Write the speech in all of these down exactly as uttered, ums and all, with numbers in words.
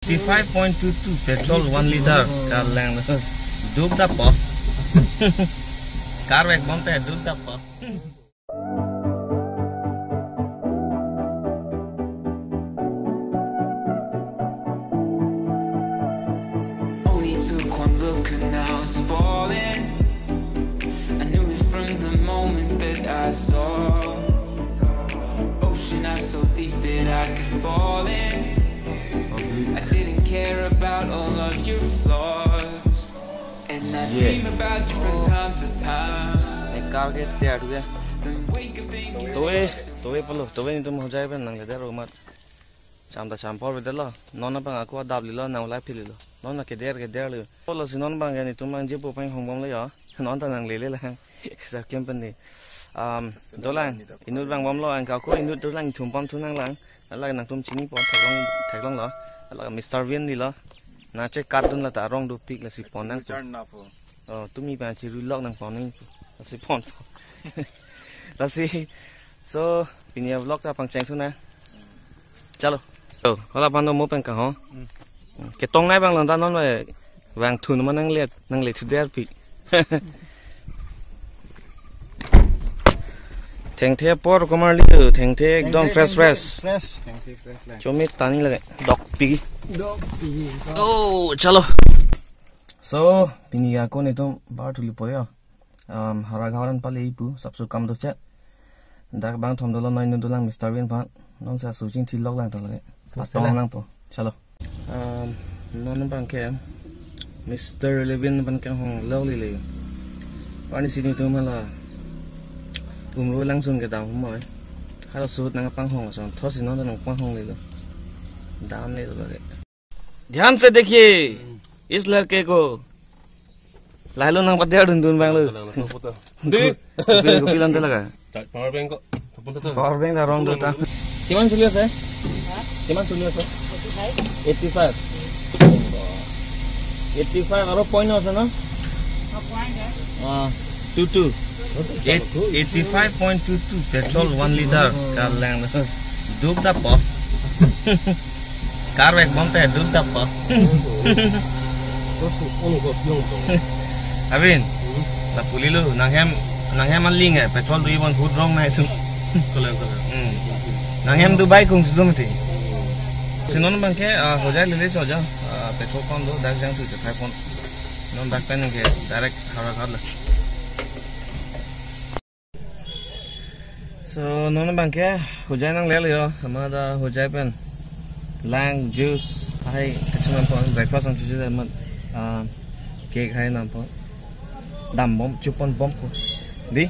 Sixty-five point two two petrol one liter kalanglo. Duk dapo. Karvek bomte duk dapo. Only took one look and now it's falling. I knew it from the moment that I saw. Ocean eyes so deep that I could fall in. I didn't care about all of your flaws. And I Yeah. dream about you from time to time. Ek kar ke tiar tu ya. Then wake up thinking Toi, toi palo, toi netum Hojai pen nangle der amat. Cham ta cham por beda lo. Non abang ako adap lilo, nang ulai phililo. Non na keder keder lo. Palo si non abang ke netum ang jepo pang hong bomlo yo. Non ta nangle le lang. Sa kem pen ni. Um, dolang, inut vang bomlo, ang ako inut dolang thum pam thu nanglang. Ala nangtum chini pon theklong, theklonglo. Ala Mister Vin ni lo. Na che kat dun la ta rong dopik lasi pon nang. Turn na po. Oh, tumi pa chiru lok nang pon nang. Lasi pon. Lasi. So, pini a vlog ta pangcheng thu na. Chalo. So, hala pano mo pen kang ho. Hmm. Ketong nai bang lang ta non ba vang thu ma nangle, nangle thu der pi. Thengthe apor komarli, thengthe ekdom Thengthe, fresh, thengthe, fresh. Fresh. Thengthe fresh lang. Chomit tani lage, dok pi. Dok pi. Oh, chalo. So, pini ako netum bar thuli po yo. Um, Howraghat an pale ipu, sapso kam doche. Dak bang thom dolo noi nu dolang Mister Vin phan. Non sa su chingthi lok lang to lage. Patong lang po. Chalo. Um, non abang ke Mister Levin abang ke hong lok lele. Pani sini tu mala umru langsung ke dam humoi. Halo suhut nang pang hong son. Thos non nang pang hong lele. Dam lele lage. ध्यान से देखिए इस लड़के को। Lahelo nang pader dun dun bang lo. Di. Kopi, kopi lante laga. Power bank ko. Thapun thapun. Power bank arong do ta. কিমান চলি আছে? কিমান চলি আছে? Eighty five. Eighty five আৰু point আছে ন? Ah, two two. Eight, eighty five point two two petrol one liter kalanglo. Duk dapo. Karvek bomte duk dapo. Abin, la pulilo, nanghem, nanghem aling eh, petrol dui bon hut rong na itu. Kalang, kalang. Hmm. Nanghem Dubai kung sudum ti. Si non abang ke, ah, Hojai lele choja, ah, petrol pump do, dak jang tu chekhai pon. Non dak pen ke direct Howraghat la. So, non abang ke Hojai nanglelo yo, amat ta Hojai pen lang juice, hai, kachinam pon, breakfast ang chuji amat, ah, cake hai nam pon. Dam bom, chupon bom ko. Di?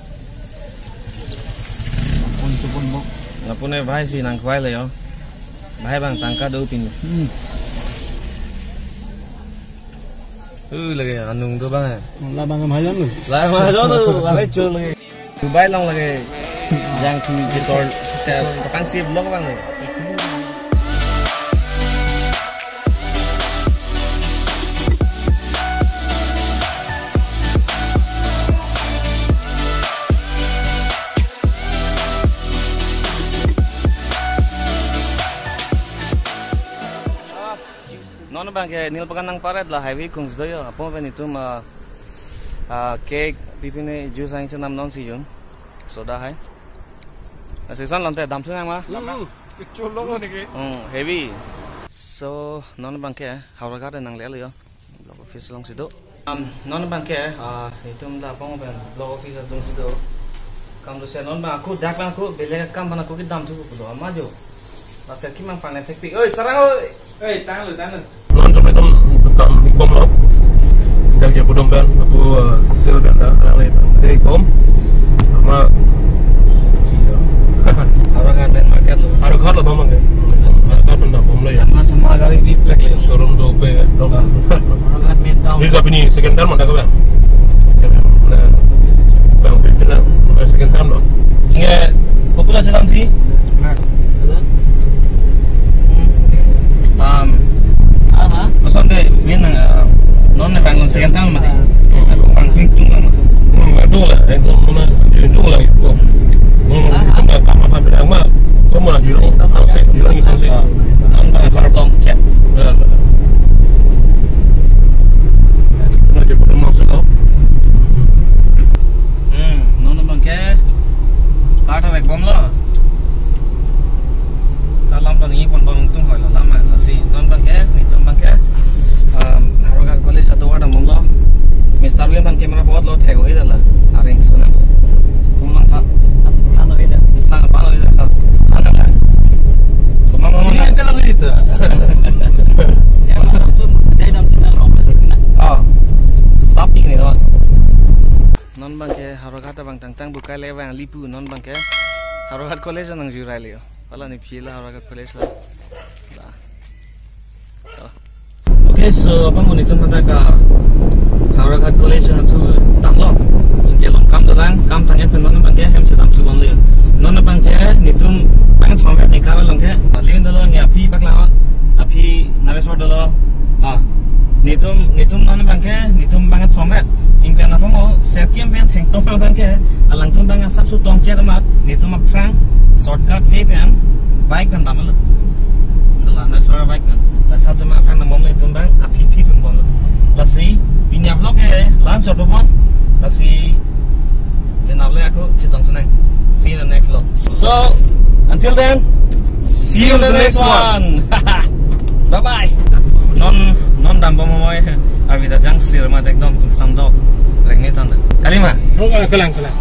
Chupon, chupon bom. Lapu ne bhai si nangkhuailo yo. Bhai bang tangka do pin. Hmm. Uh, lage anung do bang eh. Labang ke Mahajon lo. Labang ke Mahajon lo, lage chul lage. Dubai along lage. Jangthu kisor, pakang si vlog bang eh. Non abang ke Nilpakan nangparet la highway kung si do yo. Apo pen itum, ah, ah, cake, pipine juice ang chenam non si jun. Soda hai. Asi son lante dam thu nang ma? Hmm. Kecul lo ni ke. Hmm, heavy. So, non abang ke Howraghat nanglelo yo. Block office along si do. Um, non abang ke, ah, itum la pong pen block office along si do. Kam do si non abang ako, dak abang ako, bele kam abang ako kedam thu ko lo, ama jo. Last year kimang pang thekpi. Oi, sarang oi. Oi, tanglo, tanglo. Non sampai tum tam bom lo. Dak je budom pen, aku, ah, sel pen, dak, dak, dak, dak, bom. Ama, si ya. Howraghat pen market lo. Howraghat lo bom ke. Howraghat pen dak bom lo ya. Ama sama gari bi prek le. Showroom do pe, do. Howraghat main town. Ni tapi ni second term ada ke bang? Bang, bang, bang, second term lo. Inge, kopula selam si? Nah. Um, apa? Kosong de, min, uh, non ne bangun second term mati. Ako bangun tung ang. Hmm, aduh lah, itu mana, itu lah itu. Hmm, itu mah tak makan pedang mah. Kau mana julang, tak sih, julang itu sih. Non ba sartong chet. Ya. Kale vang lipu non abangke Howraghat College nang jurai le. Pala ne phi la Howraghat College la. La. Chalo. Okay, so abang netum hadak ke Howraghat College nangthu damlo. Anke along kam dorang, kam tangnya pen non abangke hem si damthu bom le. Non abangke netum bang thom ni kar along ke. Liun dolo, ne aphi paklang, aphi Nareswar dolo. Ah, netum, netum non abangke, netum bang thom. Ingpen apamo, sep kim pen thengtong abangke, alangtum bang asap su tongchet amat, netum aphrang, shortcut way pen, bike pen damlo. Dala Nareswar bike pen. Lasi netum aphrang damlo netum bang, aphi phi tum bomlo. Lasi, pini a-vlog ke, la-an chot bom. Lasi, penap le ako, chetong thunang. See you in the next vlog. So, until then, see you in the next one. Bye bye. Non, non dam bom moi, arvi ta jangsir ma ekdom samdok. Rengni tanda. Kalima. Oh, kalang, kalang.